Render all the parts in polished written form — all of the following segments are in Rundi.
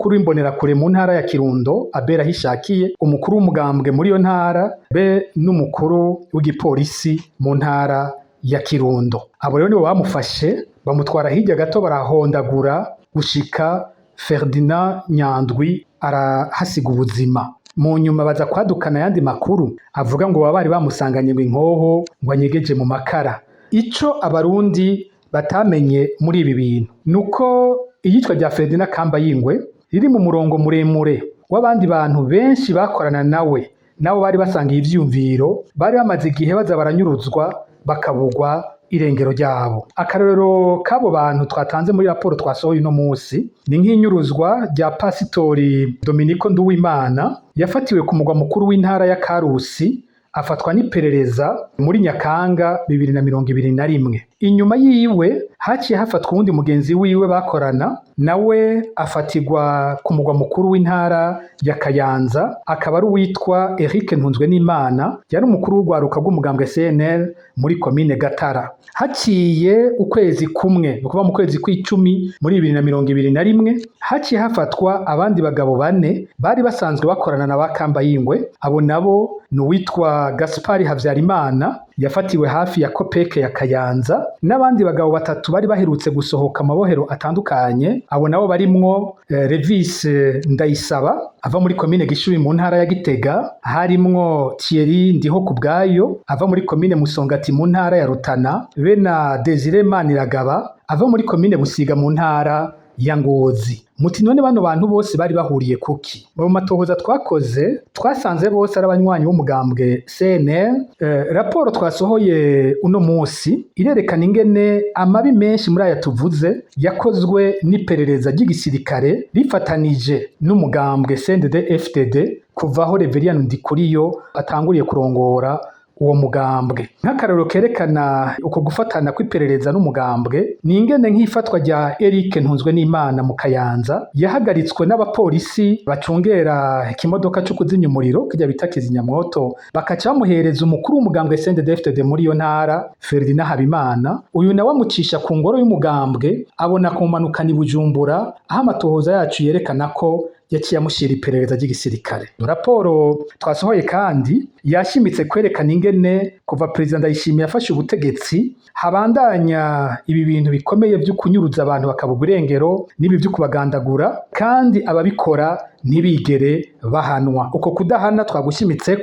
Umukuru w'imbonerakure mu ntara ya Kirundo Abera Ahishakiye, umukuru w'umugambwe muri iyo ntara be n'umukuru w'igipolisi mu ntara ya Kirundo. Abo rero nibo bamufashe, bamutwara hirya gato, barahondagura gushika Ferdinand Nyandwi arahasiga ubuzima. Mu nyuma baza kwadukana ayandi makuru avuga ngo baba bari bamusanganye ngo inkoho ngo anyegeje mu makara. Ico Abarundi batamenye muri ibi bintu nuko iyicwa rya Ferdinand Kambayingwe riri mu murongo muremure w'abandi bantu benshi bakorana nawe, nabo bari basangiye ivyiyumviro, bari bamaze igihe baza baranyuruzwa, bakabugwa irengero ryabo. Akarorero k'abo bantu twatanze muri raporo twasohoye uno musi ni nk'inyuruzwa rya Pasitori Dominiko Nduwimana, yafatiwe ku mugwa mukuru w'intara ya Karusi, afatwa n'iperereza muri Nyakanga 2021. Inyuma yiwe haciye hafatwa uwundi mugenzi wiwe bakorana, nawe afatirwa ku mugwa mukuru w'intara ya Kayanza, akaba ari uwitwa Eric Ntunzwenimana, yari umukuru w'urwaruka rw'umugambwe CNL muri komine Gatara. Haciye ukwezi kumwe, ni ukuvuga mu kwezi kw'icumi muri 2021, haciye hafatwa abandi bagabo bane bari basanzwe bakorana na ba Kambayingwe. Abo nabo ni uwitwa Gaspari Havyarimana yafatiwe hafi ya Kopeke ya Kayanza, n'abandi bagabo batatu bari baherutse gusohoka amabohero atandukanye. Abo nabo barimwo Revis Ndayisaba ava muri komine Gishubi mu ntara ya Gitega, harimwo Thierry Ndiho kubwayo ava muri komine Musongati mu ntara ya Rutana, be na Desire Maniragaba ava muri komine Busiga mu ntara ya Ngozi. Muti none bano bantu bose bari bahuriye kuki? Mu matohoza twakoze twasanze bose ari abanywanyi b'umugambwe CNL. Raporo twasohoye uno musi irerekana ingene amabi menshi muri aya tuvuze yakozwe n'iperereza ry'igisirikare rifatanije n'umugambwe CNDD FDD kuva aho Reverien Ndikuriyo atanguriye kurongora uwo mugambwe. Nk'akarorero kerekana uko gufatana kw'iperereza n'umugambwe ni ingene nk'ifatwa rya Eric Ntunzwenimana mu Kayanza yahagaritswe n'abapolisi bacungera ikimodoka co kuzimya umuriro, kirya bita kizimyamwoto, bakaca bamuhereza umukuru w'umugambwe CNDD-FDD muri iyo ntara Ferdinand Habimana. Uyu nawe amucisha ku ngoro y'umugambwe, abona kumumanukana i Bujumbura, aho amatohoza yacu yerekana ko yaciye amushira iperereza ry'igisirikare. Raporo twasohoye kandi yashimitse kwerekana ingene kuva Perezida Ndayishimiye yafashe ubutegetsi habandanya ibi bintu bikomeye vyo kunyuruza abantu bakabugwa irengero n'ibi vyo kubagandagura, kandi ababikora ntibigere bahanwa. Uko kudahana twagushimitse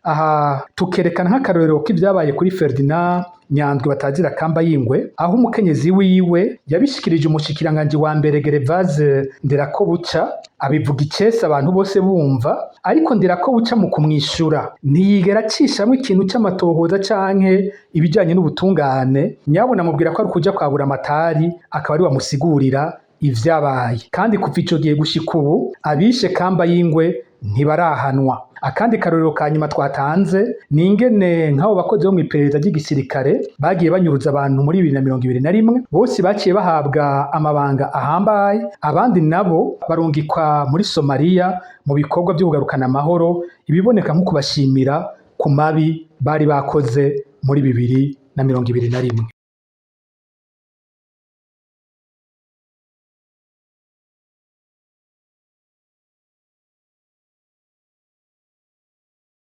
aha tukerekana nk'akarorero k'ivyabaye kuri Ferdinand Nyandwi batazira Kamba y'ingwe, aho umukenyezi wiwe yabishikirije umushikiranganji wa mbere Gervase Nderakobuca, abivuga icese abantu bose bumva, ariko Nderakobuca mu kumwishura ntiyigera acishamwo ikintu c'amatohoza canke ibijanye n'ubutungane. Nyabona amubwira ko ari ukuja kwa Buramatari akaba ari wamusigurira ivyabaye. Kandi kuva ico gihe gushika ubu abishe Kamba y'ingwe ntibarahanwa. Akandi karorero ka nyuma twatanze ni ingene nk'abo bakozi bo mw'iperereza ry'igisirikare bagiye banyuruza abantu muri 2021 bose baciye bahabwa amabanga ahambaye, abandi nabo barungikwa muri Somaliya mu bikorwa vyo kugarukana amahoro, ibiboneka nko kubashimira ku mabi bari bakoze muri 2021.